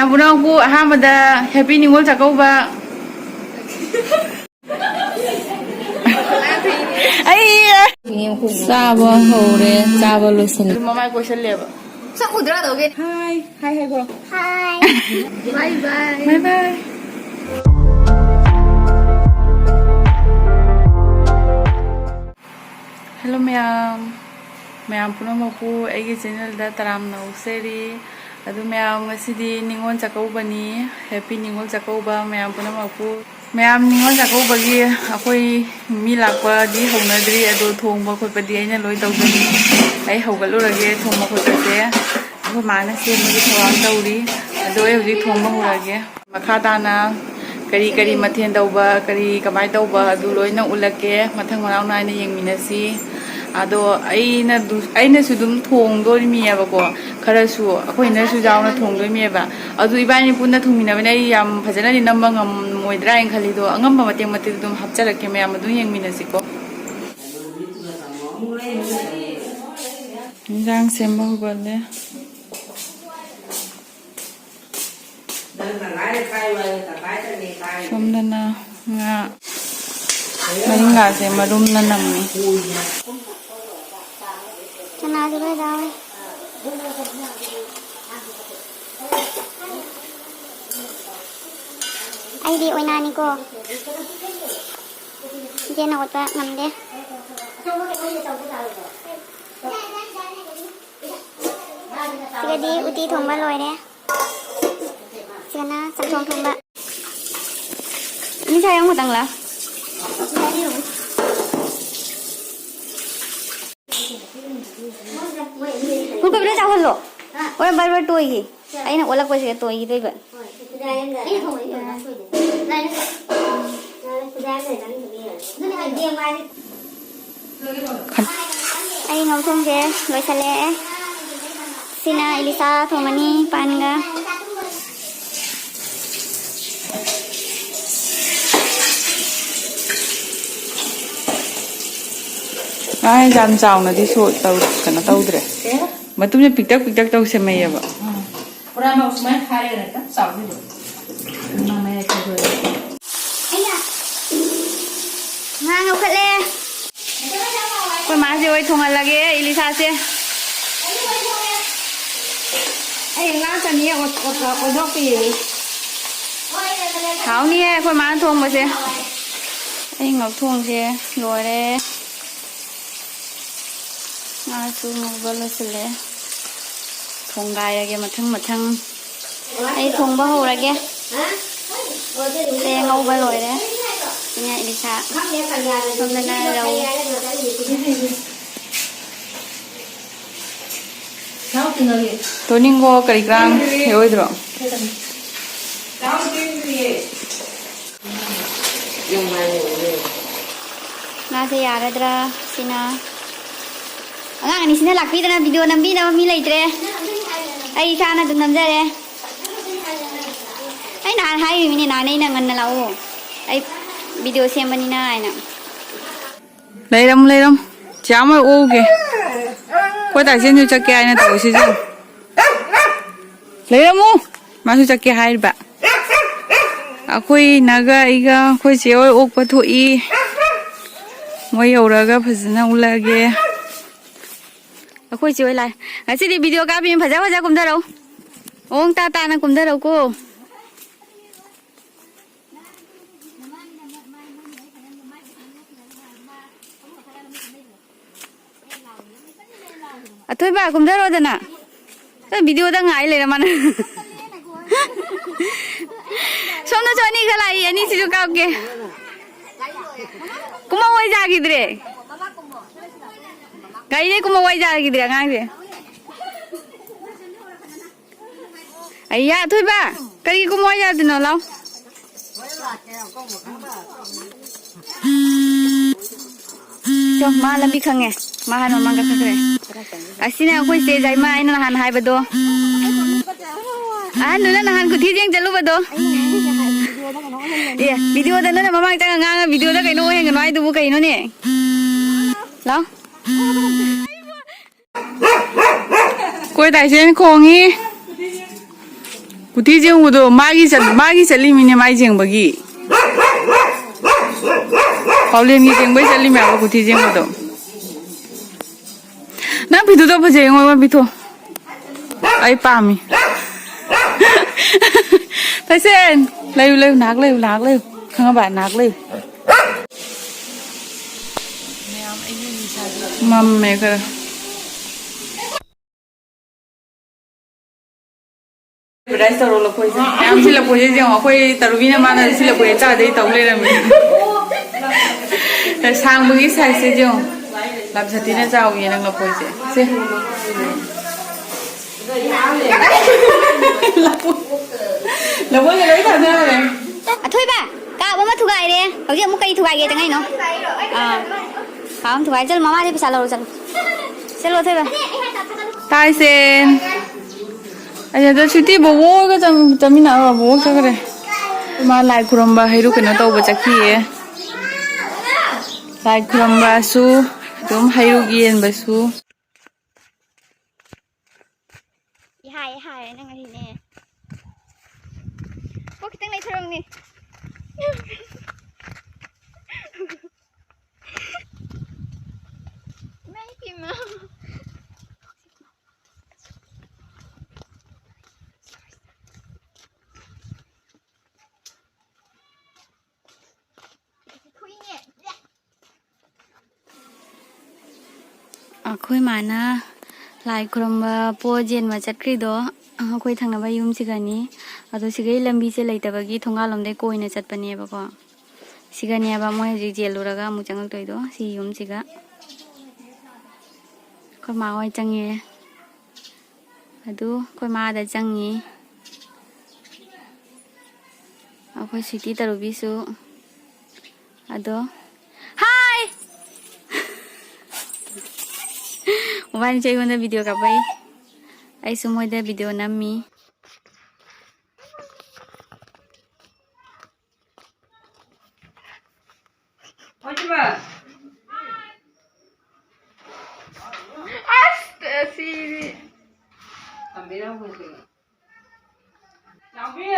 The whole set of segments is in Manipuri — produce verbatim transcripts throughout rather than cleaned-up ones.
ꯅꯕꯨꯅꯥꯎꯕꯨ ꯑꯍꯥꯟꯕꯗ ꯍꯦꯄꯤ ꯅꯤꯉꯣꯜ ꯆꯥꯛꯀꯧꯕ꯫ ꯑꯩ ꯆꯥꯕ ꯍꯧꯔꯦ, ꯆꯥꯕ ꯂꯣꯏꯁꯤꯜꯂꯦ꯫ ꯑꯗꯨꯝ ꯃꯃꯥꯏ ꯀꯣꯏꯁꯜꯂꯦꯕ꯫ ꯁꯛ ꯎꯗ꯭ꯔꯥ ꯇꯧꯒꯦ꯫ ꯍꯥꯏ ꯍꯥꯏ ꯍꯥꯏꯈꯣ꯫ ꯍꯥꯏ꯫ ꯕꯥꯏ ꯕꯥꯏ꯫ ꯕꯥꯏ ꯕꯥꯏ꯫ ꯍꯦꯜꯂꯣ ꯃꯌꯥꯝ, ꯃꯌꯥꯝ ꯄꯨꯝꯅꯃꯛꯄꯨ ꯑꯩꯒꯤ ꯆꯦꯅꯦꯜꯗ ꯇꯔꯥꯝꯅ ꯑꯣꯛꯆꯔꯤ꯫ ꯑꯗꯨ ꯃꯌꯥꯝ, ꯉꯁꯤꯗꯤ ꯅꯤꯉꯣꯜ ꯆꯥꯛꯀꯧꯕꯅꯤ꯫ ꯍꯦꯄꯤ ꯅꯤꯉꯣꯜ ꯆꯥꯛꯀꯧꯕ ꯃꯌꯥꯝ ꯄꯨꯝꯅꯃꯛꯄꯨ꯫ ꯃꯌꯥꯝ ꯅꯤꯉꯣꯜ ꯆꯥꯛꯀꯧꯕꯒꯤ ꯑꯩꯈꯣꯏ ꯃꯤ ꯂꯥꯛꯄꯗꯤ ꯍꯧꯅꯗ꯭ꯔꯤ, ꯑꯗꯣ ꯊꯣꯡꯕ ꯈꯣꯠꯄꯗꯤ ꯑꯩꯅ ꯂꯣꯏ ꯇꯧꯖꯅꯤ꯫ ꯑꯩ ꯍꯧꯒꯠꯂꯨꯔꯒꯦ ꯊꯣꯡꯕ ꯈꯣꯠꯄꯁꯦ꯫ ꯑꯩꯈꯣꯏ ꯃꯥꯅ ꯁꯦꯝꯕꯒꯤ ꯊꯧꯔꯥꯡ ꯇꯧꯔꯤ꯫ ꯑꯗꯣ ꯑꯩ ꯍꯧꯖꯤꯛ ꯊꯣꯡꯕ ꯍꯧꯔꯒꯦ꯫ ꯃꯈꯥ ꯇꯥꯅ ꯀꯔꯤ ꯀꯔꯤ ꯃꯊꯦꯜ ꯇꯧꯕ, ꯀꯔꯤ ꯀꯃꯥꯏꯅ ꯇꯧꯕ, ꯑꯗꯨ ꯂꯣꯏꯅ ꯎꯠꯂꯛꯀꯦ꯫ ꯃꯊꯪ ꯃꯅꯥꯎ ꯅꯥꯏꯅ ꯌꯦꯡꯃꯤꯟꯅꯁꯤ꯫ ꯑꯗꯣ ꯑꯩꯅ ꯑꯗꯨ-, ꯑꯩꯅꯁꯨ ꯑꯗꯨꯝ ꯊꯣꯡꯗꯣꯏꯅꯤꯑꯕꯀꯣ, ꯈꯔꯁꯨ ꯑꯩꯈꯣꯏ ꯏꯅꯔꯁꯨ ꯌꯥꯎꯅ ꯊꯣꯡꯗꯣꯏꯅꯦꯕ꯫ ꯑꯗꯨ ꯏꯕꯥꯅꯤ ꯄꯨꯟꯅ ꯊꯣꯡꯃꯤꯟꯅꯕꯅꯦ, ꯑꯩ ꯌꯥꯝ ꯐꯖꯅꯗꯤ ꯅꯝꯕ ꯉꯝꯃꯣꯏꯗ꯭ꯔꯥ ꯍꯥꯏꯅ ꯈꯜꯂꯤ꯫ ꯑꯗꯣ ꯑꯉꯝꯕ ꯃꯇꯦꯛ ꯃꯇꯦꯛ ꯑꯗꯨꯝ ꯍꯥꯞꯆꯔꯛꯀꯦ, ꯃꯌꯥꯝ ꯑꯗꯨꯝ ꯌꯦꯡꯃꯤꯟꯅꯁꯤꯀꯣ꯫ ꯏꯟꯖꯥꯡ ꯁꯦꯝꯕ ꯍꯧꯒꯠꯂꯦ꯫ ꯁꯣꯝꯗꯅ ꯉꯥ, ꯃꯔꯤꯡꯒꯥꯁꯦ ꯃꯔꯨꯝꯅ ꯅꯝꯃꯤ꯫ ꯆꯅꯥꯁꯨ ꯂꯣꯏ ꯌꯥꯎꯔꯦ꯫ ꯑꯩꯗꯤ ꯑꯣꯏꯅꯥꯅꯤꯀꯣ꯫ ꯏꯆꯦꯅ ꯑꯣꯠꯄ ꯉꯝꯗꯦ꯫ ꯁꯤꯒꯗꯤ ꯎꯇꯤ ꯊꯣꯡꯕ ꯂꯣꯏꯔꯦ꯫ ꯁꯤꯒꯅ ꯆꯝꯊꯣꯡ ꯊꯣꯡꯕ꯫ ꯃꯤ ꯁꯥꯏ ꯑꯃꯈꯛꯇꯪꯂ? ꯐꯨꯜꯀꯣꯕꯤꯗꯣ ꯆꯥꯎꯍꯜꯂꯣ꯫ ꯍꯣꯔꯦꯟ ꯕꯔ ꯕꯔ ꯇꯣꯏꯈꯤ꯫ ꯑꯩꯅ ꯑꯣꯜꯂꯛꯄꯁꯤꯗ ꯇꯣꯏꯈꯤꯗꯣꯏꯕ꯫ ꯑꯩ ꯉꯧ ꯊꯣꯡꯁꯦ ꯂꯣꯏꯁꯜꯂꯛꯑꯦ꯫ ꯁꯤꯅ ꯏꯂꯤꯁꯥ ꯊꯣꯡꯉꯅꯤ ꯄꯥꯟꯒ꯫ ꯉꯥ ꯌꯥꯝ ꯆꯥꯎꯅꯗꯤ ꯁꯣ-, ꯇꯧ-, ꯀꯩꯅꯣ ꯇꯧꯗ꯭ꯔꯦ꯫ ꯃꯇꯨꯝꯁꯦ ꯄꯤꯛꯇꯛ ꯄꯤꯛꯇꯛ ꯇꯧ ꯁꯦꯝꯃꯩꯌꯦꯕ꯫ ꯕꯣꯔꯥ ꯃꯔꯨ ꯁꯨꯃꯥꯏꯅ ꯈꯥꯏꯔꯒ ꯍꯦꯛꯇ ꯆꯥꯎꯗꯣꯏꯕ꯫ ꯃꯃꯥꯏ ꯈꯥꯏꯗꯣꯛꯑꯦ꯫ ꯉꯥ ꯉꯧꯈꯠꯂꯦ꯫ ꯑꯩꯈꯣꯏ ꯃꯥꯁꯦ ꯍꯣꯏ ꯊꯣꯡꯍꯜꯂꯒꯦ, ꯏꯂꯤꯁꯥꯁꯦ꯫ ꯑꯩ ꯉꯥ ꯆꯅꯤ ꯑꯣ-, ꯑꯣ-, ꯑꯣꯟꯊꯣꯛꯄꯤꯔꯦ꯫ ꯍꯥꯎꯅꯤꯍꯦ ꯑꯩꯈꯣꯏ ꯃꯥꯅ ꯊꯣꯡꯕꯁꯦ꯫ ꯑꯩ ꯉꯧꯊꯣꯡꯁꯦ ꯂꯣꯏꯔꯦ꯫ ꯉꯥꯁꯨ ꯉꯧꯕ ꯂꯣꯏꯁꯤꯜꯂꯦ꯫ ꯊꯣꯡꯒꯥꯏꯔꯒꯦ ꯃꯊꯪ ꯃꯊꯪ꯫ ꯑꯩ ꯊꯣꯡꯕ ꯍꯧꯔꯒꯦ꯫ ꯁꯦ ꯉꯧꯕ ꯂꯣꯏꯔꯦ꯫ ꯁꯤꯅ ꯏꯂꯤꯁꯥ꯫ ꯁꯣꯝꯗꯅ ꯔꯧ꯫ ꯇꯣꯅꯤꯡꯒꯣ ꯀꯔꯤ ꯀꯔꯥꯡ ꯍꯦꯛꯑꯣꯏꯗ꯭ꯔꯣ? ꯉꯥꯁꯦ ꯌꯥꯔꯗ꯭ꯔꯥ? ꯁꯤꯅ ꯑꯉꯥꯡ ꯑꯅꯤꯁꯤꯅ ꯂꯥꯛꯄꯤꯗꯅ ꯚꯤꯗꯤꯑꯣ ꯅꯝꯕꯤꯅꯕ ꯃꯤ ꯂꯩꯇ꯭ꯔꯦ꯫ ꯑꯩ ꯏꯁꯥꯅ ꯑꯗꯨꯝ ꯅꯝꯖꯔꯦ꯫ ꯑꯩ ꯅꯍꯥꯟ ꯍꯥꯏꯔꯤꯃꯤꯅꯦ, ꯅꯍꯥꯟ ꯑꯩꯅ ꯉꯟꯅ ꯂꯥꯛꯑꯣ, ꯑꯩ ꯚꯤꯗꯤꯑꯣ ꯁꯦꯝꯕꯅꯤꯅ ꯍꯥꯏꯅ꯫ ꯂꯩꯔꯝꯃꯨ, ꯂꯩꯔꯝꯃꯨ꯫ ꯆꯤꯌꯥꯝ ꯍꯣꯏ ꯑꯣꯛꯎꯒꯦ꯫ ꯑꯩꯈꯣꯏ ꯇꯥꯏꯁꯦꯟꯁꯨ ꯆꯠꯀꯦ ꯍꯥꯏꯅ ꯇꯧꯔꯤꯁꯤꯁꯨ꯫ ꯂꯩꯔꯝꯃꯨ꯫ ꯃꯥꯁꯨ ꯆꯠꯀꯦ ꯍꯥꯏꯔꯤꯕ꯫ ꯑꯩꯈꯣꯏ ꯏꯅꯥꯒ ꯑꯩꯒ ꯑꯩꯈꯣꯏ ꯆꯦ ꯍꯣꯏ ꯑꯣꯛꯄ ꯊꯣꯛꯏ꯫ ꯃꯣꯏ ꯌꯧꯔꯒ ꯐꯖꯅ ꯎꯠꯂꯛꯑꯒꯦ꯫ ꯑꯩꯈꯣꯏ ꯆꯦ ꯍꯣꯏ ꯂꯥꯛꯑꯦ꯫ ꯉꯁꯤꯗꯤ ꯚꯤꯗꯤꯑꯣ ꯀꯥꯞꯄꯤ, ꯐꯖ ꯐꯖ ꯀꯨꯝꯊꯔꯛꯎ꯫ ꯃꯑꯣꯡ ꯇꯥ ꯇꯥꯅ ꯀꯨꯝꯊꯔꯛꯎꯀꯣ꯫ ꯑꯊꯣꯏꯕ, ꯀꯨꯝꯊꯔꯣꯗꯅ꯫ ꯅꯪ ꯚꯤꯗꯤꯑꯣꯗ ꯉꯥꯏ ꯂꯩꯔ ꯃꯥꯅ꯫ ꯁꯣꯝꯗꯁꯨ ꯑꯅꯤꯈꯛ ꯂꯥꯛꯏ, ꯑꯅꯤꯁꯤꯁꯨ ꯀꯥꯞꯀꯦ꯫ ꯀꯨꯝꯃꯛꯑꯣ, ꯑꯩ ꯌꯥꯈꯤꯗ꯭ꯔꯦ꯫ ꯒꯥꯔꯤꯗꯩ ꯀꯨꯝꯃꯛꯑꯣ, ꯑꯩ ꯌꯥꯈꯤꯗ꯭ꯔꯦ ꯑꯉꯥꯡꯁꯦ꯫ ꯑꯩꯌꯥ, ꯑꯊꯣꯏꯕ, ꯀꯔꯤ ꯀꯨꯝꯃꯣ ꯌꯥꯗꯣꯏꯅꯣ? ꯂꯥꯎ꯫ ꯆꯣ, ꯃꯥ ꯂꯝꯕꯤ ꯈꯪꯉꯦ꯫ ꯃꯥ ꯍꯥꯟꯅ ꯃꯃꯥꯡ ꯀꯥꯈꯠꯈ꯭ꯔꯦ꯫ ꯑꯁꯤꯅ ꯑꯩꯈꯣꯏ ꯆꯦ ꯖꯥꯏꯃꯥ, ꯑꯩꯅ ꯅꯍꯥꯟ ꯍꯥꯏꯕꯗꯣ꯫ ꯑꯍꯟꯗꯨꯅ ꯅꯍꯥꯟ ꯀꯨꯊꯤ ꯌꯦꯡ ꯆꯠꯂꯨꯕꯗꯣ꯫ ꯑꯦ, ꯚꯤꯗꯤꯑꯣꯗ ꯅꯣꯏꯅ ꯃꯃꯥꯡ ꯆꯪꯉ ꯉꯥꯡꯉ ꯚꯤꯗꯤꯑꯣꯗ ꯀꯩꯅꯣ ꯑꯣꯏꯍꯟꯒꯅꯣ ꯍꯥꯏꯗꯨꯕꯨ ꯀꯩꯅꯣꯅꯦ? ꯂꯥꯎ꯫ ꯀꯣꯏ ꯇꯥꯏꯁꯦꯅ ꯈꯣꯡꯉꯤ꯫ ꯀꯨꯊꯤ ꯆꯦꯡꯕꯗꯣ ꯃꯥꯒꯤ ꯆꯠ-, ꯃꯥꯒꯤ ꯆꯠꯂꯤꯃꯤꯅꯦ, ꯃꯥꯏ ꯆꯦꯡꯕꯒꯤ꯫ ꯄꯥꯎꯂꯦꯟꯒꯤ ꯆꯦꯡꯕꯩ ꯆꯠꯂꯤꯃꯦꯕ ꯀꯨꯊꯤ ꯆꯦꯡꯕꯗꯣ꯫ ꯅꯪ ꯐꯤꯗꯨꯗꯣ ꯐꯖꯩ, ꯑꯩꯉꯣꯟꯗ ꯄꯤꯊꯣꯛ꯫ ꯑꯩ ꯄꯥꯝꯃꯤ꯫ ꯇꯥꯏꯁꯦꯟ, ꯂꯩꯌꯨ, ꯂꯩꯌꯨ, ꯅꯍꯥꯛ ꯂꯩꯌꯨ, ꯅꯍꯥꯛ ꯂꯩꯌꯨ꯫ ꯈꯪꯉꯕ? ꯅꯍꯥꯛ ꯂꯩꯌꯨ꯫ ꯃꯝꯃꯦ ꯈꯔ꯫ ꯑꯦꯗꯚꯔꯇꯥꯏꯁ ꯇꯧꯔꯣ ꯂꯐꯣꯏꯁꯦ꯫ ꯃꯌꯥꯝꯁꯤ ꯂꯐꯣꯏꯁꯦ ꯌꯦꯡꯉꯣ, ꯑꯩꯈꯣꯏ ꯇꯔꯨꯕꯤꯅ ꯃꯥꯅ ꯁꯤ ꯂꯐꯣꯏꯁꯦ ꯆꯥꯗꯩ ꯇꯧ ꯂꯩꯔꯝꯃꯤ꯫ ꯁꯥꯡꯕꯒꯤ ꯁꯥꯏꯖꯁꯦ ꯌꯦꯡꯉꯣ꯫ ꯂꯥꯞꯁꯇꯤꯅ ꯆꯥꯎꯏꯌꯦ ꯅꯪ ꯂꯐꯣꯏꯁꯦ꯫ ꯁꯦ꯫ ꯂꯐꯣꯏ-, ꯂꯐꯣꯏꯁꯦ ꯂꯣꯏ ꯊꯥꯗꯔꯦ꯫ ꯑꯊꯣꯏꯕ, ꯀꯥꯞ ꯑꯃ ꯊꯨꯒꯥꯏꯔꯦ꯫ ꯍꯧꯖꯤꯛ ꯑꯃꯨꯛ ꯀꯔꯤ ꯊꯨꯒꯥꯏꯒꯦ ꯇꯉꯥꯏꯅꯣ? ꯑꯥ꯫ ꯀꯥꯞ ꯑꯃ ꯊꯨꯒꯥꯏꯔꯦ꯫ ꯆꯠꯂꯣ, ꯃꯃꯥꯁꯦ ꯄꯩꯁꯥ ꯂꯧꯔꯣ, ꯆꯠꯂꯣ꯫ ꯆꯠꯂꯣ, ꯑꯊꯣꯏꯕ꯫ ꯇꯥꯏꯁꯦꯟ꯫ ꯑꯩ ꯍꯟꯗꯛ ꯁꯤꯇꯤ ꯕꯣꯕꯣꯒ ꯆꯠ-, ꯆꯠꯃꯤꯟꯅꯔꯨꯔ ꯕꯣꯕꯣ ꯆꯠꯈ꯭ꯔꯦ꯫ ꯃꯥ ꯂꯥꯏ ꯈꯨꯔꯨꯝꯕ ꯍꯩꯔꯨꯛ ꯀꯩꯅꯣ ꯇꯧꯕ ꯆꯠꯈꯤꯌꯦ꯫ ꯂꯥꯏ ꯈꯨꯔꯨꯝꯕꯁꯨ ꯑꯗꯨꯝ ꯍꯩꯔꯨꯛ ꯌꯦꯟꯕꯁꯨ꯫ ꯏꯍꯥꯏ ꯍꯥꯏꯔꯦ ꯅꯪ ꯑꯁꯤꯅꯦ꯫ ꯑꯣ, ꯈꯤꯇꯪ ꯂꯩꯊꯔꯝꯅꯤ꯫ ꯏꯃꯥ ꯏꯄꯦꯝꯃ꯫ ꯑꯩꯈꯣꯏ ꯃꯥꯅ ꯂꯥꯏ ꯈꯨꯔꯨꯝꯕ ꯄꯣꯠ ꯌꯦꯟꯕ ꯆꯠꯈ꯭ꯔꯤꯗꯣ ꯑꯩꯈꯣꯏ ꯊꯪꯅꯕ ꯌꯨꯝꯁꯤꯒꯅꯤ꯫ ꯑꯗꯣ ꯁꯤꯒꯩ ꯂꯝꯕꯤꯁꯦ ꯂꯩꯇꯕꯒꯤ ꯊꯣꯡꯒꯥꯜꯂꯣꯝꯗꯩ ꯀꯣꯏꯅ ꯆꯠꯄꯅꯦꯕꯀꯣ꯫ ꯁꯤꯒꯅꯦꯕ ꯃꯣꯏ ꯍꯧꯖꯤꯛ ꯌꯦꯜꯂꯨꯔꯒ ꯑꯃꯨꯛ ꯆꯪꯉꯛꯇꯣꯏꯗꯣ, ꯁꯤ ꯌꯨꯝꯁꯤꯒ꯫ ꯑꯩꯈꯣꯏ ꯃꯥ ꯍꯣꯏ ꯆꯪꯉꯦ꯫ ꯑꯗꯨ ꯑꯩꯈꯣꯏ ꯃꯥꯗ ꯆꯪꯉꯤ꯫ ꯑꯩꯈꯣꯏ ꯁ꯭ꯋꯤꯇꯤ ꯇꯔꯨꯕꯤꯁꯨ꯫ ꯑꯗꯣ, ꯍꯥꯏ! ꯃꯕꯥꯅꯤꯁꯨ ꯑꯩꯉꯣꯟꯗ ꯚꯤꯗꯤꯑꯣ ꯀꯥꯞꯄꯛꯏ꯫ ꯑꯩꯁꯨ ꯃꯣꯏꯗ ꯚꯤꯗꯤꯑꯣ ꯅꯝꯃꯤ꯫ ꯑꯁ, ꯁꯤꯗꯤ꯫ ꯊꯝꯕꯤꯔꯝꯃꯣ ꯁꯤꯗ꯫ ꯅꯥꯎꯕꯤ!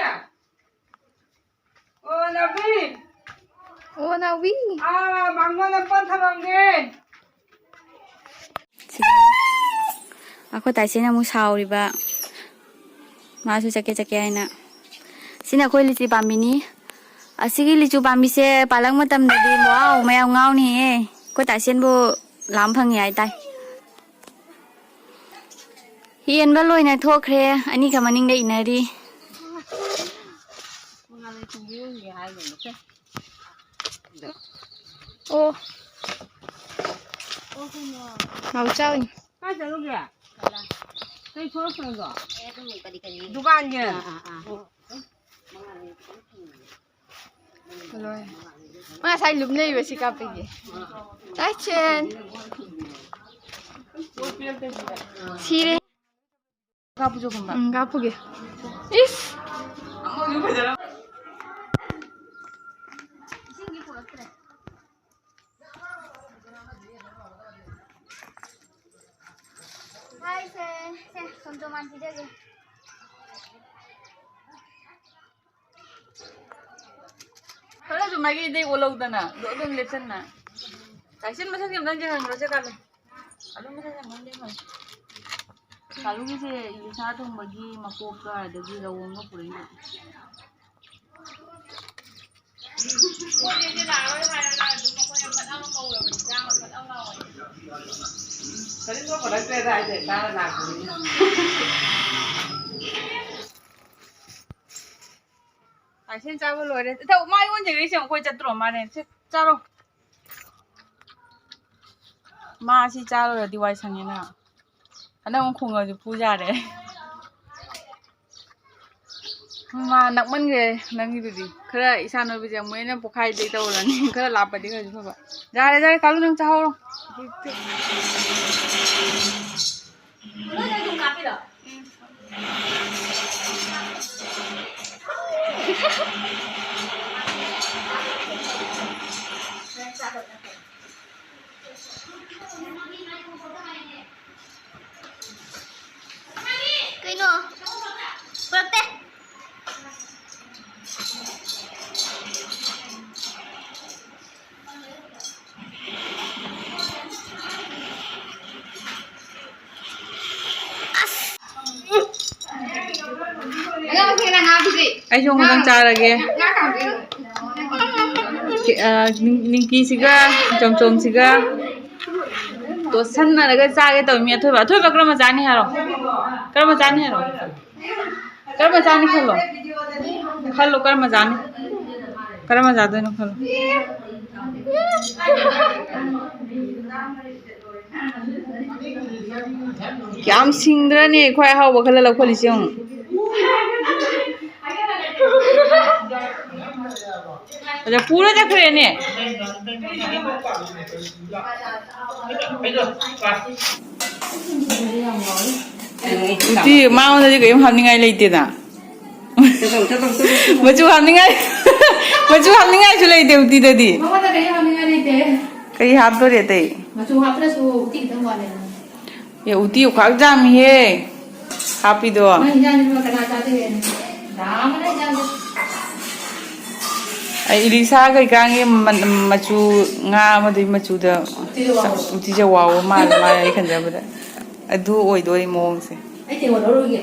ꯑꯣ, ꯅꯥꯎꯕꯤ! ꯑꯣ, ꯅꯥꯎꯕꯤ! ꯑꯥ, ꯃꯥꯡꯒꯣꯟꯗ ꯄꯣꯠ ꯊꯝꯃꯝꯒꯦ꯫ ꯑꯩꯈꯣꯏ ꯇꯥꯏꯁꯦꯅ ꯑꯃꯨꯛ ꯁꯥꯎꯔꯤꯕ, ꯃꯥꯁꯨ ꯆꯠꯀꯦ ꯆꯠꯀꯦ ꯍꯥꯏꯅ꯫ ꯁꯤꯅ ꯑꯩꯈꯣꯏ ꯂꯤꯆꯤ ꯄꯥꯝꯕꯤꯅꯤ꯫ ꯑꯁꯤꯒꯤ ꯂꯤꯆꯨ ꯄꯥꯝꯕꯤꯁꯦ ꯄꯥꯜꯂꯛ ꯃꯇꯝꯗꯗꯤ, ꯋꯥꯎ, ꯃꯌꯥꯝ ꯉꯥꯎꯅꯤꯍꯦ꯫ ꯑꯩꯈꯣꯏ ꯇꯥꯏꯁꯦꯟꯕꯨ ꯂꯥꯝ ꯐꯪꯉꯤ ꯍꯥꯏꯇꯥꯏ꯫ ꯌꯦꯟꯕ ꯂꯣꯏꯅ ꯊꯣꯛꯈ꯭ꯔꯦ, ꯑꯅꯤꯈꯛ ꯃꯅꯤꯡꯗ ꯏꯟꯅꯔꯤ꯫ ꯑꯣ꯫ ꯅꯥꯎꯆꯥ ꯑꯣꯏꯅ꯫ ꯀꯥꯏ ꯆꯠꯂꯨꯒꯦ? ꯀꯩ ꯊꯣꯛꯂꯛꯇ꯭ꯔꯣ? ꯗꯨꯀꯥꯟꯒꯤ? ꯂꯣꯏꯔꯦ꯫ ꯃꯥ ꯉꯁꯥꯏ ꯂꯨꯞꯅꯔꯤꯕ ꯁꯤ ꯀꯥꯞꯄꯒꯤ꯫ ꯇꯥꯏꯆꯦꯟ꯫ ꯁꯤꯔꯦ꯫ ꯀꯥꯞꯄꯨꯁꯨ ꯈꯨꯝꯕ꯫ ꯎꯝ, ꯀꯥꯞꯄꯨꯒꯦ꯫ ꯏꯁ! ꯍꯥꯏꯁꯦ, ꯁꯦ, ꯁꯨꯝ ꯇꯣꯉꯥꯟ ꯄꯤꯖꯒꯦ꯫ ꯈꯔꯁꯨ ꯃꯥꯏꯀꯩꯗꯩ ꯑꯣꯜꯍꯧꯗꯅ, ꯑꯗꯨ ꯑꯗꯨꯝ ꯂꯦꯞꯁꯟꯅ꯫ ꯇꯥꯏꯁꯟ ꯃꯁꯛꯁꯦ ꯑꯝꯇꯪ ꯌꯦꯡꯍꯟꯈ꯭ꯔꯣꯁꯦ, ꯀꯥꯂꯨ꯫ ꯀꯥꯂꯨ ꯃꯁꯛꯁꯦ ꯑꯝꯇꯪ ꯌꯦꯡꯍꯟꯈ꯭ꯔꯣ꯫ ꯀꯥꯂꯨꯒꯤꯁꯦ ꯌꯦꯟꯁꯥ ꯊꯣꯡꯕꯒꯤ ꯃꯀꯣꯛꯀ ꯑꯗꯒꯤ ꯔꯧ ꯑꯃꯒ ꯄꯨꯔꯛꯏꯕ꯫ ꯀꯔꯤꯝ ꯇꯧꯈꯠꯂꯛꯇ꯭ꯔꯦꯗ ꯍꯥꯏꯁꯦ, ꯆꯥꯔ ꯂꯥꯛꯄꯅꯤꯅ꯫ ꯇꯥꯏꯁꯦꯟ ꯆꯥꯕ ꯂꯣꯏꯔꯦ꯫ ꯏꯊꯧ ꯃꯥ ꯑꯩꯉꯣꯟꯗ ꯌꯦꯡꯉꯛꯏꯁꯦ ꯑꯩꯈꯣꯏ ꯆꯠꯇ꯭ꯔꯣ? ꯃꯥꯅꯦ꯫ ꯁꯦ, ꯆꯥꯔꯣ꯫ ꯃꯥ ꯁꯤ ꯆꯥꯔꯨꯔꯗꯤ ꯋꯥꯏ ꯁꯪꯉꯦꯅ꯫ ꯍꯟꯗꯛ ꯑꯃꯨꯛ ꯈꯣꯡꯉꯁꯨ ꯄꯨ ꯌꯥꯔꯦ꯫ ꯃꯥ ꯅꯛꯃꯟꯈ꯭ꯔꯦ ꯅꯪꯒꯤꯗꯨꯗꯤ꯫ ꯈꯔ ꯏꯁꯥ ꯅꯣꯏꯕꯁꯦ ꯑꯃꯨꯛ ꯍꯦꯟꯅ ꯄꯣꯛꯈꯥꯏꯗꯩ ꯇꯧꯔꯅꯤ꯫ ꯈꯔ ꯂꯥꯞꯄꯗꯤ ꯈꯔꯁꯨ ꯐꯕ꯫ ꯌꯥꯔꯦ, ꯌꯥꯔꯦ, ꯀꯥꯂꯨ ꯅꯪ ꯆꯥꯍꯧꯔꯣ꯫ ꯅꯣꯏꯗ ꯑꯗꯨꯝ ꯀꯥꯞꯄꯤꯔꯣ? ꯀꯩꯅꯣ? ꯄꯨꯔꯛꯇꯦ꯫ ꯑꯩꯁꯨ ꯑꯃꯨꯛꯇꯪ ꯆꯥꯔꯒꯦ꯫ ꯀꯦ-, ꯑ, ꯅꯤꯡ-, ꯅꯤꯡꯀꯤꯁꯤꯒ ꯆꯣꯝꯆꯣꯝꯁꯤꯒ ꯇꯣꯠꯁꯟꯅꯔꯒ ꯆꯥꯒꯦ ꯇꯧꯅꯤ꯫ ꯑꯊꯣꯏꯕ, ꯑꯊꯣꯏꯕ ꯀꯔꯝꯕ ꯆꯥꯅꯤ ꯍꯥꯏꯔꯣ? ꯀꯔꯝꯕ ꯆꯥꯅꯤ ꯍꯥꯏꯔꯣ? ꯀꯔꯝꯕ ꯆꯥꯅꯤ ꯈꯜꯂꯣ꯫ ꯈꯜꯂꯣ ꯀꯔꯝꯕ ꯆꯥꯅꯤ꯫ ꯀꯔꯝꯕ ꯆꯥꯗꯣꯏꯅꯣ ꯈꯜꯂꯣ꯫ ꯀꯌꯥꯝ ꯁꯤꯡꯗ꯭ꯔꯅꯦ ꯑꯩꯈꯣꯏ ꯑꯍꯥꯎꯕ ꯈꯜꯂ ꯂꯧꯈꯠꯂꯤꯁꯦ ꯌꯦꯡꯉꯨ꯫ ꯑꯗ ꯄꯨꯔ ꯆꯠꯈ꯭ꯔꯦꯅꯦ꯫ ꯎꯇꯤ ꯃꯉꯣꯟꯗꯗꯤ ꯀꯔꯤꯝ ꯍꯥꯞꯅꯤꯡꯉꯥꯏ ꯂꯩꯇꯦꯗ꯫ ꯃꯆꯨ ꯍꯥꯞꯅꯤꯡꯉꯥꯏ, ꯃꯆꯨ ꯍꯥꯞꯅꯤꯡꯉꯥꯏꯁꯨ ꯂꯩꯇꯦ ꯎꯇꯤꯗꯗꯤ꯫ ꯃꯉꯣꯟꯗ ꯀꯔꯤ ꯍꯥꯞꯅꯤꯡꯉꯥꯏ ꯂꯩꯇꯦ꯫ ꯀꯔꯤ ꯍꯥꯞꯇꯣꯔꯤ ꯑꯇꯩ? ꯃꯆꯨ ꯍꯥꯞꯇ꯭ꯔꯁꯨ ꯎꯇꯤ ꯈꯤꯇꯪ ꯋꯥꯠꯂꯦ꯫ ꯑꯦ, ꯎꯇꯤ ꯈ꯭ꯋꯥꯏ ꯌꯥꯝꯃꯤꯍꯦ ꯍꯥꯞꯄꯤꯗꯣ꯫ ꯅꯪ ꯏꯟꯖꯥꯡꯁꯤꯕꯨ ꯀꯅꯥ ꯆꯥꯗꯣꯏꯅꯣ? ꯗꯥꯝ ꯑꯃꯅ ꯏꯟꯖꯥꯡꯁꯦ꯫ ꯑꯩ ꯏꯂꯤꯁꯥ ꯀꯩꯀꯥꯒꯤ ꯃ-, ꯃꯆꯨ, ꯉꯥ ꯑꯃꯗꯨꯒꯤ ꯃꯆꯨꯗ ꯎꯇꯤꯗ ꯋꯥꯎꯕ꯫ ꯎꯇꯤꯁꯦ ꯋꯥꯎꯕ ꯃꯥꯜꯂꯦ ꯃꯥꯜꯂꯦ ꯑꯩ ꯈꯟꯖꯕꯗ꯫ ꯑꯗꯨ ꯑꯣꯏꯗꯣꯔꯤ ꯃꯑꯣꯡꯁꯦ꯫ ꯑꯩ ꯇꯦꯡꯀꯣꯠ ꯂꯧꯔꯨꯒꯦ꯫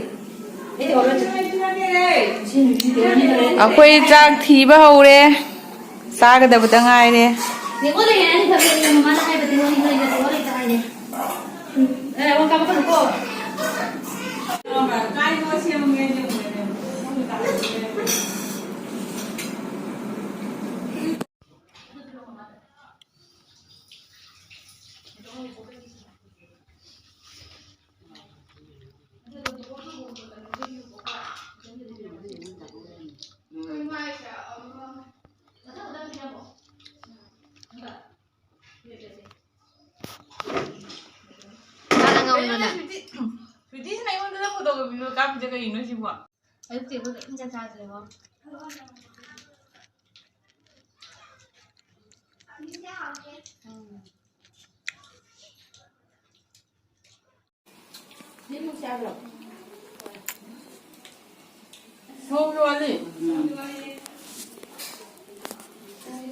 ꯑꯩ ꯇꯦꯡꯀꯣꯠ ꯂꯧꯔꯨꯒꯦ꯫ ꯁꯤ ꯅꯨꯄꯤꯁꯦ ꯇꯦꯡꯀꯣꯠ ꯂꯧꯔꯨꯒꯦ꯫ ꯑꯩꯈꯣꯏ ꯆꯥꯛ ꯊꯤꯕ ꯍꯧꯔꯦ꯫ ꯆꯥꯒꯗꯕꯇ ꯉꯥꯏꯔꯦ꯫ ꯇꯦꯡꯀꯣꯠ ꯂꯩꯌꯦ ꯍꯥꯏꯅ ꯈꯜꯂꯦ, ꯃꯃꯥꯅ ꯍꯥꯏꯕ ꯇꯦꯡꯀꯣꯠ ꯂꯩꯇꯦ, ꯇꯦꯡꯀꯣꯠ ꯂꯩꯇꯦ ꯍꯥꯏꯅꯦ꯫ ꯑꯦ, ꯑꯃꯨꯛ ꯀꯥꯞꯄꯛꯀꯅꯨꯀꯣ꯫ ꯁ꯭ꯋꯤꯇꯤ, ꯁ꯭ꯋꯤꯇꯤꯁꯤꯅ ꯑꯩꯉꯣꯟꯗ ꯐꯣꯇꯣ ꯀꯥꯞꯄꯤꯗꯣ ꯀꯥꯞꯄꯤꯁꯦ ꯀꯩꯒꯤꯅꯣ ꯁꯤꯕꯣ? ꯑꯌꯨꯛꯇꯤ ꯑꯩꯈꯣꯏ ꯀꯔꯤꯝ ꯆꯥꯛ ꯆꯥꯗ꯭ꯔꯦꯕꯣ꯫ ꯎꯝ꯫ ꯁꯣꯝꯒꯤ ꯋꯥꯔꯤ꯫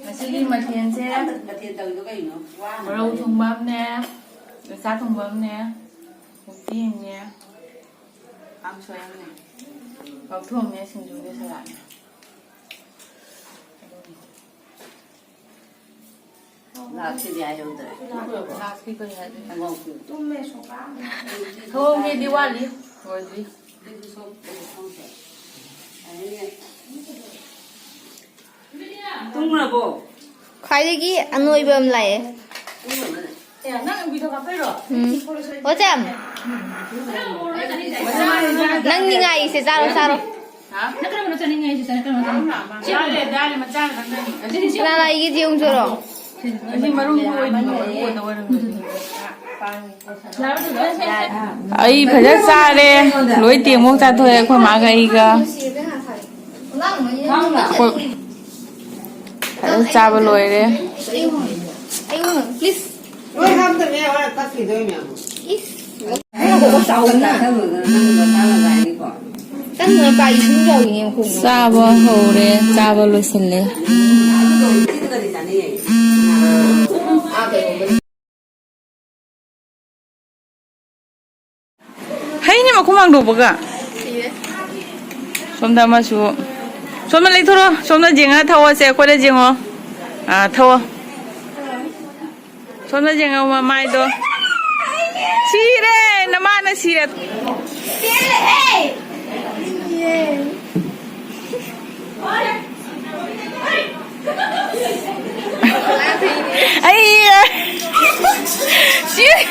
ꯉꯁꯤꯒꯤ ꯃꯊꯦꯜꯁꯦ ꯃꯊꯦꯜ ꯇꯧꯔꯤꯗꯣ ꯀꯩꯅꯣ? ꯋꯥꯅ ꯃꯔꯧ ꯊꯣꯡꯕ ꯑꯃꯅꯦ, ꯌꯣꯡꯆꯥꯛ ꯊꯣꯡꯕ ꯑꯃꯅꯦ, ꯎꯇꯤ ꯑꯃꯅꯦ, ꯀꯥꯡꯁꯣꯏ ꯑꯃꯅꯦ꯫ ꯄꯥꯛꯊꯣꯡꯅꯦ, ꯁꯤꯡꯖꯨꯅꯦ, ꯁꯂꯥꯗꯅꯦ꯫ ꯂꯥꯛꯁꯤꯗꯤ ꯍꯥꯏꯍꯧꯗ꯭ꯔꯦ꯫ ꯂꯥꯛꯁꯤ ꯀꯔꯤ ꯍꯥꯏꯗꯣꯏꯅꯣ? ꯑꯉꯧꯕ꯫ ꯊꯣꯡꯒꯦꯗꯤ ꯋꯥꯠꯂꯤ, ꯂꯣꯏꯗ꯭ꯔꯤ꯫ ꯇꯨꯝꯈ꯭ꯔꯕꯣ? ꯈ꯭ꯋꯥꯏꯗꯒꯤ ꯑꯅꯣꯏꯕ ꯑꯃ ꯂꯥꯛꯑꯦ꯫ ꯎꯝ꯫ ꯋꯥꯆꯝ! ꯅꯪ ꯅꯤꯡꯉꯥꯏ ꯏꯁꯦ ꯆꯥꯔꯣ, ꯆꯥꯔꯣ꯫ ꯅꯪ ꯀꯔꯝꯕꯅꯣ ꯆꯥꯅꯤꯡꯉꯦ ꯍꯥꯏꯁꯦ? ꯆꯥꯅꯤꯡ-, ꯀꯔꯝꯕꯅꯣ ꯆꯥꯅꯤꯡꯉꯦ? ꯗꯥꯜ ꯂꯩ, ꯗꯥꯜ ꯂꯩ, ꯃꯆꯥ ꯈꯛꯇꯪ ꯆꯥꯅꯤꯡꯉꯦ꯫ ꯀꯅꯥ ꯂꯥꯛꯏꯒꯦ ꯌꯦꯡꯉꯨ ꯆꯣꯔꯣ꯫ ꯑꯁꯤ ꯃꯔꯨꯝꯗꯣ ꯑꯣꯏꯅꯤꯡꯕ, ꯃꯔꯨꯝ ꯑꯣꯏꯅ ꯑꯣꯏꯔꯝꯒꯅꯤ꯫ ꯑꯩ ꯐꯖꯅ ꯆꯥꯔꯦ꯫ ꯂꯣꯏ ꯇꯦꯡꯉꯣꯛ ꯆꯥꯊꯣꯛꯑꯦ ꯑꯩꯈꯣꯏ ꯃꯥꯒ ꯑꯩꯒ꯫ ꯑꯩꯈꯣꯏ ꯐꯖꯅ ꯆꯥꯕ ꯂꯣꯏꯔꯦ꯫ ꯑꯩꯉꯣꯟꯗ, please. ꯂꯣꯏ ꯍꯥꯞꯇꯕꯅꯦ, ꯍꯣꯔꯦꯟ ꯇꯠꯈꯤꯗꯣꯏ ꯃꯌꯥꯝ꯫ ꯏꯁ꯫ ꯆꯥꯕ ꯍꯧꯔꯦ, ꯆꯥꯕ ꯂꯣꯏꯁꯤꯜꯂꯦ꯫ ꯍꯩꯅꯦ ꯃꯈꯨꯝ ꯍꯥꯡꯗꯣꯛꯄꯒ꯫ ꯁꯣꯝꯗ ꯑꯃꯁꯨ꯫ ꯁꯣꯝꯗ ꯂꯩꯊꯣꯔꯛꯑꯣ꯫ ꯁꯣꯝꯗ ꯌꯦꯡꯉꯒ ꯊꯧꯑꯣꯁꯦ꯫ ꯑꯩꯈꯣꯏꯗ ꯌꯦꯡꯉꯣ꯫ ꯑꯥ, ꯊꯧꯑꯣ꯫ ꯁꯣꯝꯗ ꯌꯦꯡꯉꯣ ꯃꯃꯥꯏꯗꯣ꯫ ꯁꯤꯔꯦ! ꯅꯃꯥꯅ ꯁꯤꯔꯦ꯫ ꯑꯩ ꯁꯤ-,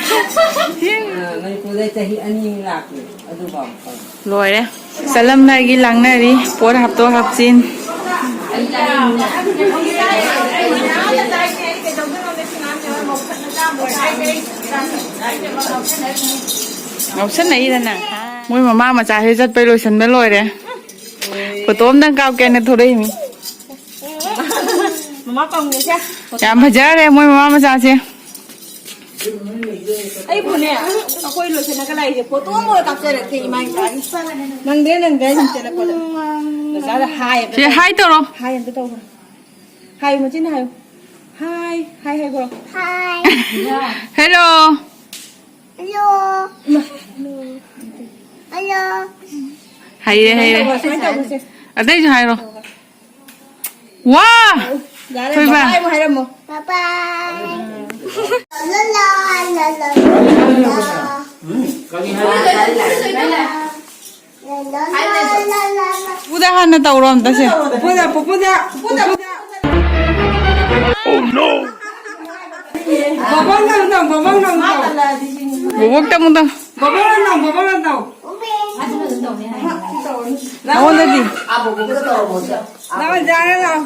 ꯁꯤ-, ꯃꯅꯤꯄꯨꯔꯗ ꯆꯍꯤ ꯑꯅꯤ ꯂꯥꯛꯄꯅꯦ, ꯑꯗꯨꯐꯥꯎ꯫ ꯂꯣꯏꯔꯦ꯫ ꯆꯠꯂꯝꯗꯥꯏꯒꯤ ꯂꯥꯡꯅꯔꯤ, ꯄꯣꯠ ꯍꯥꯞꯇꯣꯛ ꯍꯥꯞꯆꯤꯟ꯫ ꯉꯥꯎꯁꯟꯅꯩꯗꯅ꯫ ꯃꯣꯏ ꯃꯃꯥ ꯃꯆꯥꯁꯦ ꯆꯠꯄꯩ ꯂꯣꯏꯁꯟꯕ ꯂꯣꯏꯔꯦ꯫ ꯐꯣꯇꯣ ꯑꯝꯇꯪ ꯀꯥꯞꯀꯦꯅ ꯊꯣꯛꯂꯛꯏꯅꯤ꯫ ꯃꯃꯥ ꯀꯧꯅꯤꯁꯦ꯫ ꯌꯥꯝ ꯐꯖꯈ꯭ꯔꯦ ꯃꯣꯏ ꯃꯃꯥ ꯃꯆꯥꯁꯦ꯫ ꯑꯩꯕꯨꯅꯦ, ꯑꯩꯈꯣꯏ ꯂꯣꯏꯁꯤꯜꯂꯒ ꯂꯥꯛꯏꯁꯦ ꯐꯣꯇꯣ ꯑꯃ ꯀꯥꯞꯆꯔꯛꯀꯦ ꯏꯃꯥ ꯏꯆꯥꯒꯤ꯫ ꯅꯪꯗ꯭ꯔꯦ, ꯅꯪꯗ꯭ꯔꯦ, ꯁꯨꯝ ꯆꯦꯜꯂꯛꯄꯗ꯫ ꯑꯣꯖꯥꯗ ꯍꯥꯏ ꯑꯝꯇ ꯁꯤ ꯇꯧ-, ꯍꯥꯏ ꯇꯧꯔꯣ꯫ ꯍꯥꯏ ꯑꯝꯇ ꯇꯧꯈ꯭ꯔꯣ꯫ ꯍꯥꯏꯌꯨ, ꯃꯆꯤꯟꯅ ꯍꯥꯏꯌꯨ꯫ ꯍꯥꯏ, ꯍꯥꯏ ꯍꯥꯏꯈ꯭ꯔꯣ꯫ ꯍꯥꯏ꯫ ꯍꯦꯜꯂꯣ꯫ ꯍꯜꯂꯣ꯫ ꯏꯃꯥ꯫ ꯍꯜꯂꯣ꯫ ꯍꯩꯔꯦ, ꯍꯩꯔꯦ꯫ ꯁꯨꯃꯥꯏꯅ ꯇꯧꯔꯁꯦ꯫ ꯑꯇꯩꯁꯨ ꯍꯥꯏꯔꯣ꯫ ꯋꯥ! ꯌꯥꯔꯦ, ꯊꯣꯏꯕ꯫ ꯕꯥꯏ ꯕꯥꯏ ꯑꯃꯨꯛ ꯍꯥꯏꯔꯝꯃꯣ꯫ ꯕꯥꯏ ꯕꯥꯏ꯫ ꯂꯣꯂꯣ, ꯂꯣꯂꯣ, ꯂꯣꯂꯣ꯫ ꯄꯨꯄꯨꯗ ꯍꯥꯟꯅ ꯇꯧꯔꯣ ꯑꯝꯇ ꯁꯦ꯫ ꯄꯨꯄꯨꯗ, ꯄꯨꯄꯨꯗ, ꯄꯨꯄꯨꯗ꯫ ꯕꯕꯥ ꯅꯪ ꯇꯧ, ꯕꯕꯥ ꯅꯪ ꯇꯧ꯫ ꯕꯣꯕꯣꯛꯇ ꯑꯃꯨꯛ ꯇꯧ꯫ ꯕꯕꯥ ꯅꯪ ꯇꯧ, ꯕꯕꯥ ꯅꯪ ꯇꯧ꯫ ꯅꯉꯣꯟꯗꯗꯤ? ꯂꯥꯛꯑꯣ, ꯌꯥꯔꯦ, ꯂꯥꯛꯑꯣ꯫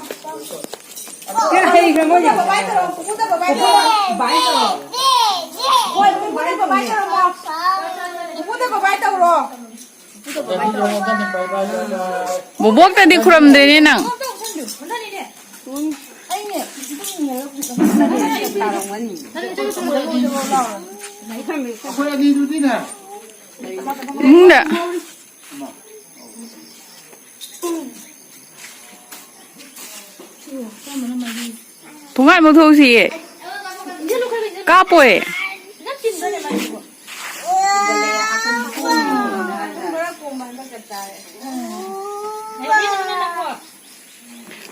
ꯀꯩꯅꯣ ꯍꯩꯈ꯭ꯔꯦ ꯃꯣꯏꯁꯦ꯫ ꯕꯕꯥꯏ ꯇꯧꯔꯣ, ꯄꯨꯄꯨꯗ ꯕꯕꯥꯏ ꯇꯧꯔꯣ꯫ ꯕꯕꯥꯏ ꯇꯧꯔꯣ꯫ ꯍꯣꯏ, ꯄꯨꯄꯨꯗ ꯕꯕꯥꯏ ꯇꯧꯔꯣ꯫ ꯄꯨꯄꯨꯗ ꯕꯕꯥꯏ ꯇꯧꯔꯣ꯫ ꯕꯣꯕꯣꯛꯇꯗꯤ ꯈꯨꯔꯝꯗ꯭ꯔꯦꯅꯦ ꯅꯪ꯫ ꯑꯩꯈꯣꯏ ꯑꯅꯤꯗꯨꯗꯤꯅꯦ꯫ ꯏꯃꯨꯡꯗ꯫ ꯊꯣꯡꯒꯥꯟꯕꯨꯛ ꯊꯣꯛꯎꯁꯤꯌꯦ꯫ ꯀꯥꯞꯄꯣꯏ꯫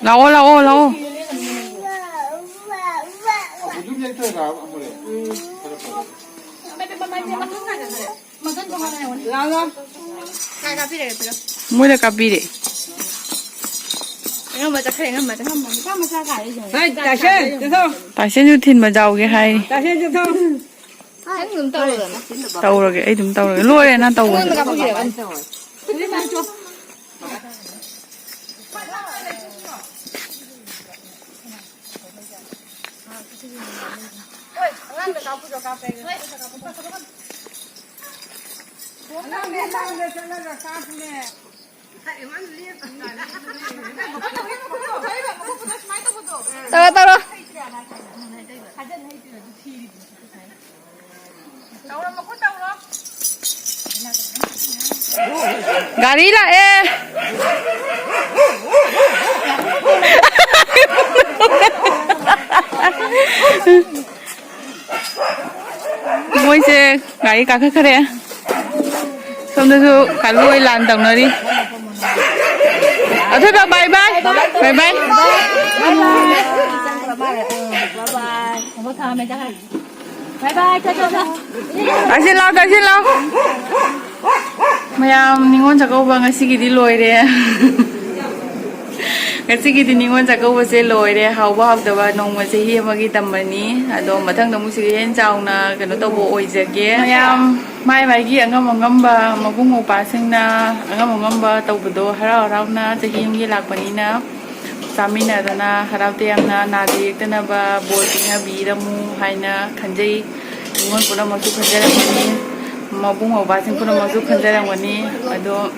ꯂꯥꯛꯑꯣ, ꯂꯥꯛꯑꯣ, ꯂꯥꯛꯑꯣ꯫ ꯃꯣꯏꯅ ꯀꯥꯞꯄꯤꯔꯦ꯫ ꯇꯥꯏꯁꯟꯁꯨ ꯊꯤꯟꯕ ꯌꯥꯎꯒꯦ ꯍꯥꯏ꯫ ꯇꯧꯔꯒꯦ, ꯑꯩ ꯑꯗꯨꯝ ꯇꯧꯔꯒꯦ꯫ ꯂꯣꯏꯔꯦ ꯅꯪ ꯇꯧꯕ꯫ ꯇꯧꯔꯣ, ꯇꯧꯔꯣ꯫ ꯒꯥꯔꯤ ꯂꯥꯛꯑꯦ꯫ ꯃꯣꯏꯁꯦ ꯒꯥꯔꯤ ꯀꯥꯈꯠꯈꯔꯦ꯫ ꯁꯣꯝꯗꯁꯨ ꯀꯥꯂꯨ ꯍꯣꯏ ꯂꯥꯟ ꯇꯧꯅꯔꯤ꯫ ꯑꯊꯣꯏꯕ, bye bye꯫ Bye bye꯫ ꯇꯥꯁꯤꯜꯂꯣ, ꯇꯥꯁꯤꯜꯂꯣ꯫ ꯃꯌꯥꯝ, ꯅꯤꯉꯣꯜ ꯆꯥꯛꯀꯧꯕ ꯉꯁꯤꯒꯤꯗꯤ ꯂꯣꯏꯔꯦ꯫ ꯉꯁꯤꯒꯤꯗꯤ ꯅꯤꯉꯣꯜ ꯆꯥꯛꯀꯧꯕꯁꯦ ꯂꯣꯏꯔꯦ꯫ ꯍꯥꯎꯕ ꯍꯥꯎꯇꯕ ꯅꯣꯡꯃ ꯆꯍꯤ ꯑꯃꯒꯤ ꯇꯝꯕꯅꯤ꯫ ꯑꯗꯣ ꯃꯊꯪꯗ ꯑꯃꯨꯛ ꯁꯤꯗ ꯍꯦꯟꯅ ꯆꯥꯎꯅ ꯀꯩꯅꯣ ꯇꯧꯕ ꯑꯣꯏꯖꯒꯦ꯫ ꯃꯌꯥꯝ ꯃꯥꯏ ꯃꯥꯏꯒꯤ ꯑꯉꯝ ꯑꯉꯝꯕ ꯃꯕꯨꯡ ꯃꯧꯄ꯭ꯋꯥꯁꯤꯡꯅ ꯑꯉꯝ ꯑꯉꯝꯕ ꯇꯧꯕꯗꯣ ꯍꯔꯥꯎ ꯍꯔꯥꯎꯅ ꯆꯍꯤ ꯑꯃꯒꯤ ꯂꯥꯛꯄꯅꯤꯅ ꯆꯥꯃꯤꯟꯅꯗꯅ ꯍꯔꯥꯎ ꯇꯌꯥꯝꯅ ꯅꯥꯗ ꯌꯦꯛꯇꯅꯕ ꯕꯣꯔ ꯄꯤꯅꯕꯤꯔꯝꯃꯨ ꯍꯥꯏꯅ ꯈꯟꯖꯩ꯫ ꯅꯤꯉꯣꯜ ꯄꯨꯝꯅꯃꯛꯁꯨ ꯈꯟꯖꯔꯝꯒꯅꯤ, ꯃꯕꯨꯡ ꯃꯧꯄ꯭ꯋꯥꯁꯤꯡ ꯄꯨꯝꯅꯃꯛꯁꯨ ꯈꯟꯖꯔꯝꯒꯅꯤ꯫ ꯑꯗꯣ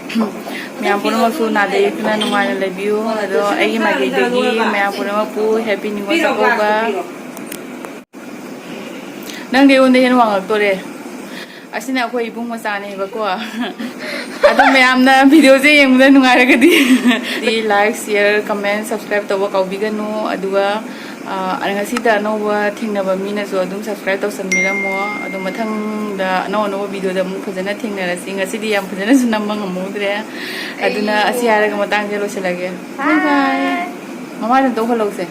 ꯃꯌꯥꯝ ꯄꯨꯝꯅꯃꯛꯁꯨ ꯅꯥꯗ ꯌꯦꯛꯇꯅ ꯅꯨꯡꯉꯥꯏꯅ ꯂꯩꯕꯤꯌꯨ꯫ ꯑꯗꯣ ꯑꯩꯒꯤ ꯃꯥꯏꯀꯩꯗꯒꯤ ꯃꯌꯥꯝ ꯄꯨꯝꯅꯃꯛꯄꯨ ꯍꯦꯄꯤ ꯅꯤꯉꯣꯜ ꯆꯥꯛꯀꯧꯕ꯫ ꯅꯪꯗꯤ ꯑꯩꯉꯣꯟꯗ ꯍꯦꯟꯅ ꯋꯥꯡꯉꯛꯇꯣꯔꯦ꯫ ꯑꯁꯤꯅ ꯑꯩꯈꯣꯏ ꯏꯕꯨꯡ ꯃꯆꯥꯅꯦꯕꯀꯣ꯫ ꯑꯗꯣ ꯃꯌꯥꯝꯅ ꯚꯤꯗꯤꯑꯣꯁꯦ ꯌꯦꯡꯕꯗ ꯅꯨꯡꯉꯥꯏꯔꯒꯗꯤ like, share, comment, subscribe ꯇꯧꯕ ꯀꯥꯎꯕꯤꯒꯅꯨ꯫ ꯑꯗꯨꯒ ꯑ, ꯉꯁꯤꯗ ꯑꯅꯧꯕ ꯊꯦꯡꯅꯕ ꯃꯤꯅꯁꯨ ꯑꯗꯨꯝ subscribe ꯇꯧꯁꯟꯕꯤꯔꯝꯃꯣ꯫ ꯑꯗꯣ ꯃꯊꯪꯗ ꯑꯅꯧ ꯑꯅꯧꯕ ꯚꯤꯗꯤꯑꯣꯗ ꯑꯃꯨꯛ ꯐꯖꯅ ꯊꯦꯡꯅꯔꯁꯤ꯫ ꯉꯁꯤꯗꯤ ꯌꯥꯝ ꯐꯖꯅꯁꯨ ꯅꯝꯕ ꯉꯝꯍꯧꯗ꯭ꯔꯦ꯫ ꯑꯗꯨꯅ ꯑꯁꯤ ꯍꯥꯏꯔꯒ ꯃꯇꯥꯡꯁꯦ ꯂꯣꯏꯁꯤꯜꯂꯒꯦ꯫ Bye bye꯫ ꯃꯃꯥꯏꯗ ꯑꯝꯇ ꯎꯍꯜꯂꯧꯁꯦ꯫